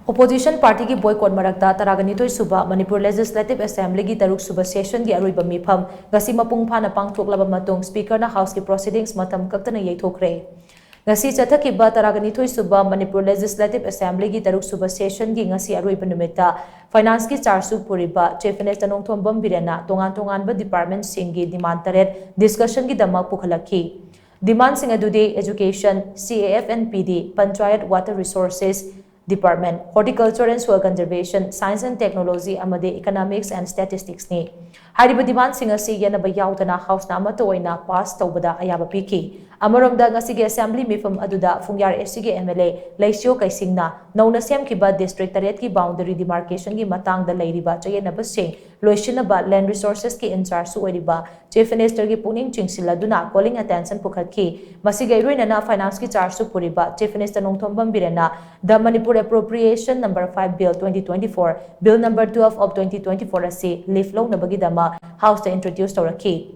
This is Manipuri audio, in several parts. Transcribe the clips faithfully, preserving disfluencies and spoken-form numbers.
Opposition partyꯒꯤ boycott ꯃꯔꯛꯇ ꯇꯔꯥꯒ ꯅꯤꯊꯣꯏ ꯁꯨꯕ ꯃꯅꯤꯄꯨꯔ Legislative Assemblyꯒꯤ ꯇꯔꯨꯛ ꯁꯨꯕ sessionꯒꯤ ꯑꯔꯣꯏꯕ ꯃꯤꯐꯝ ꯉꯁꯤ ꯃꯄꯨꯡ ꯐꯥꯅ ꯄꯥꯡꯊꯣꯛꯂꯕ ꯃꯇꯨꯡ Speakerꯅ Houseꯀꯤ proceedings ꯃꯇꯝ ꯀꯛꯇꯅ ꯌꯩꯊꯣꯛꯈ꯭ꯔꯦ꯫ ꯉꯁꯤ ꯆꯠꯊꯈꯤꯕ ꯇꯔꯥꯒ ꯅꯤꯊꯣꯏ ꯁꯨꯕ ꯃꯅꯤꯄꯨꯔ Legislative Assemblyꯒꯤ ꯇꯔꯨꯛ ꯁꯨꯕ sessionꯒꯤ ꯉꯁꯤ ꯑꯔꯣꯏꯕ ꯅꯨꯃꯤꯠꯇ Financeꯀꯤ chargeꯁꯨ ꯄꯨꯔꯤꯕ Chief Minister ꯅꯣꯡꯊꯣꯝꯕꯝ ꯕꯤꯔꯦꯟꯅ ꯇꯣꯉꯥꯟ ꯇꯣꯉꯥꯟꯕ departmentꯁꯤꯡꯒꯤ demand ꯇꯔꯦꯠ discussionꯒꯤꯗꯃꯛ ꯄꯨꯈꯠꯂꯛꯈꯤ꯫ Demandꯁꯤꯡ ꯑꯗꯨꯗꯤ Education, C A F and P D, Panchayat Water Resources Department, Horticulture and Soil Conservation, Science and Technology ꯑꯃꯗꯤ Economics and Statisticsꯅꯤ꯫ ꯍꯥꯏꯔꯤꯕ demandꯁꯤꯡ ꯑꯁꯤ ꯌꯦꯠꯅꯕ ꯌꯥꯎꯗꯅ Houseꯅ ꯑꯃꯠꯇ ꯑꯣꯏꯅ pass ꯇꯧꯕꯗ ꯑꯌꯥꯕ ꯄꯤꯈꯤ꯫ ꯑꯃꯔꯣꯝꯗ ꯉꯁꯤꯒꯤ Assembly ꯃꯤꯐꯝ ꯑꯗꯨꯗ ꯐꯨꯡꯌꯥꯔ ACꯒꯤ MLA ꯂꯩꯁꯤꯌꯣ ꯀꯩꯁꯤꯡꯅ ꯅꯧꯅ ꯁꯦꯝꯈꯤꯕ district ꯇꯔꯦꯠꯀꯤ boundary demarcationꯒꯤ ꯃꯇꯥꯡꯗ ꯂꯩꯔꯤꯕ ꯆꯌꯦꯠꯅꯕꯁꯤꯡ ꯂꯣꯏꯁꯤꯟꯅꯕ Land Resourcesꯀꯤ in chargeꯁꯨ ꯑꯣꯏꯔꯤꯕ Chief Ministerꯒꯤ ꯄꯨꯛꯅꯤꯡ ꯆꯤꯡꯁꯤꯜꯂꯗꯨꯅ calling attention ꯄꯨꯈꯠꯈꯤ꯫ ꯃꯁꯤꯒ ꯏꯔꯣꯏꯅꯅ Financeꯀꯤ chargeꯁꯨ ꯄꯨꯔꯤꯕ Chief Minister Nongthombam ꯕꯤꯔꯦꯟꯅ The Manipur Appropriation Number five Bill twenty twenty-four, Bill Number twelve of twenty twenty-four ꯑꯁꯤ lift ꯂꯧꯅꯕꯒꯤꯗꯃꯛ Houseꯇ introduce ꯇꯧꯔꯛꯈꯤ꯫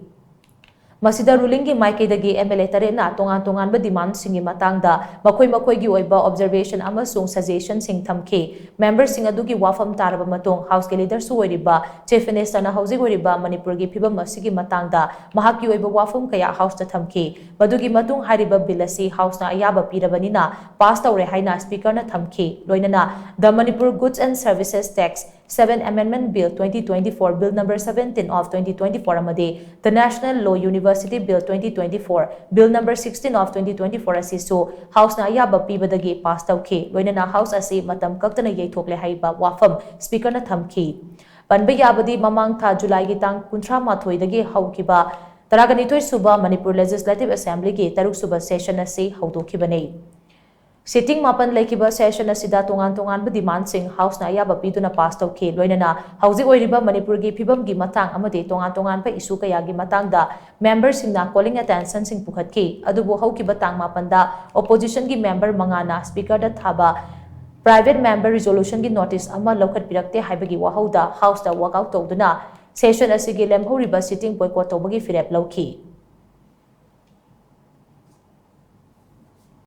ꯃꯁꯤꯗ rulingꯒꯤ ꯃꯥꯏꯀꯩꯗꯒꯤ MLA ꯇꯔꯦꯠꯅ ꯇꯣꯉꯥꯟ ꯇꯣꯉꯥꯟꯕ demandꯁꯤꯡꯒꯤ ꯃꯇꯥꯡꯗ ꯃꯈꯣꯏ ꯃꯈꯣꯏꯒꯤ ꯑꯣꯏꯕ observation ꯑꯃꯁꯨꯡ suggestionꯁꯤꯡ ꯊꯝꯈꯤ꯫ Memberꯁꯤꯡ ꯑꯗꯨꯒꯤ ꯋꯥꯐꯝ ꯇꯥꯔꯕ ꯃꯇꯨꯡ Houseꯀꯤ leaderꯁꯨ ꯑꯣꯏꯔꯤꯕ Chief Ministerꯅ ꯍꯧꯖꯤꯛ ꯑꯣꯏꯔꯤꯕ ꯃꯅꯤꯄꯨꯔꯒꯤ ꯐꯤꯕꯝ ꯑꯁꯤꯒꯤ ꯃꯇꯥꯡꯗ ꯃꯍꯥꯛꯀꯤ ꯑꯣꯏꯕ ꯋꯥꯐꯝ ꯀꯌꯥ Houseꯇ ꯊꯝꯈꯤ꯫ ꯃꯗꯨꯒꯤ ꯃꯇꯨꯡ ꯍꯥꯏꯔꯤꯕ bill ꯑꯁꯤ Houseꯅ ꯑꯌꯥꯕ ꯄꯤꯔꯕꯅꯤꯅ pass ꯇꯧꯔꯦ ꯍꯥꯏꯅ Speakerꯅ ꯊꯝꯈꯤ꯫ ꯂꯣꯏꯅꯅ The Manipur Goods and Services Tax seven Amendment Bill twenty twenty-four, Bill Number seventeen of twenty twenty-four ꯑꯃꯗꯤ The National Law University Bill twenty twenty-four, Bill Number sixteen of twenty twenty-four ꯑꯁꯤꯁꯨ Houseꯅ ꯑꯌꯥꯕ ꯄꯤꯕꯗꯒꯤ pass ꯇꯧꯈꯤ꯫ ꯂꯣꯏꯅꯅ House ꯑꯁꯤ ꯃꯇꯝ ꯀꯛꯇꯅ ꯌꯩꯊꯣꯛꯂꯦ ꯍꯥꯏꯕ ꯋꯥꯐꯝ Speakerꯅ ꯊꯝꯈꯤ꯫ ꯄꯟꯕ ꯌꯥꯕꯗꯤ ꯃꯃꯥꯡ ꯊꯥ Julyꯒꯤ ꯇꯥꯡ ꯀꯨꯟꯊ꯭ꯔꯥ ꯃꯥꯊꯣꯏꯗꯒꯤ ꯍꯧꯈꯤꯕ ꯇꯔꯥꯒ ꯅꯤꯊꯣꯏ ꯁꯨꯕ ꯃꯅꯤꯄꯨꯔ Legislative Assemblyꯒꯤ ꯇꯔꯨꯛ ꯁꯨꯕ session ꯑꯁꯤ ꯍꯧꯗꯣꯛꯈꯤꯕꯅꯤ꯫ Sitting ꯃꯥꯄꯟ ꯂꯩꯈꯤꯕ session ꯑꯁꯤꯗ ꯇꯣꯉꯥꯟ ꯇꯣꯉꯥꯟꯕ demandꯁꯤꯡ Houseꯅ ꯑꯌꯥꯕ ꯄꯤꯗꯨꯅ pass ꯇꯧꯈꯤ꯫ ꯂꯣꯏꯅꯅ ꯍꯧꯖꯤꯛ ꯑꯣꯏꯔꯤꯕ ꯃꯅꯤꯄꯨꯔꯒꯤ ꯐꯤꯕꯝꯒꯤ ꯃꯇꯥꯡ ꯑꯃꯗꯤ ꯇꯣꯉꯥꯟ ꯇꯣꯉꯥꯟꯕ issue ꯀꯌꯥꯒꯤ ꯃꯇꯥꯡꯗ memberꯁꯤꯡꯅ calling attentionꯁꯤꯡ ꯄꯨꯈꯠꯈꯤ꯫ ꯑꯗꯨꯕꯨ ꯍꯧꯈꯤꯕ ꯇꯥꯡ ꯃꯥꯄꯟꯗ oppositionꯒꯤ member ꯃꯉꯥꯅ Speakerꯗ ꯊꯥꯕ private member resolutionꯒꯤ notice ꯑꯃ ꯂꯧꯈꯠꯄꯤꯔꯛꯇꯦ ꯍꯥꯏꯕꯒꯤ ꯋꯥꯍꯧꯗ Houseꯇ walkout ꯇꯧꯗꯨꯅ session ꯑꯁꯤꯒꯤ ꯂꯦꯝꯍꯧꯔꯤꯕ sitting boycott ꯇꯧꯕꯒꯤ ꯐꯤꯔꯦꯞ ꯂꯧꯈꯤ꯫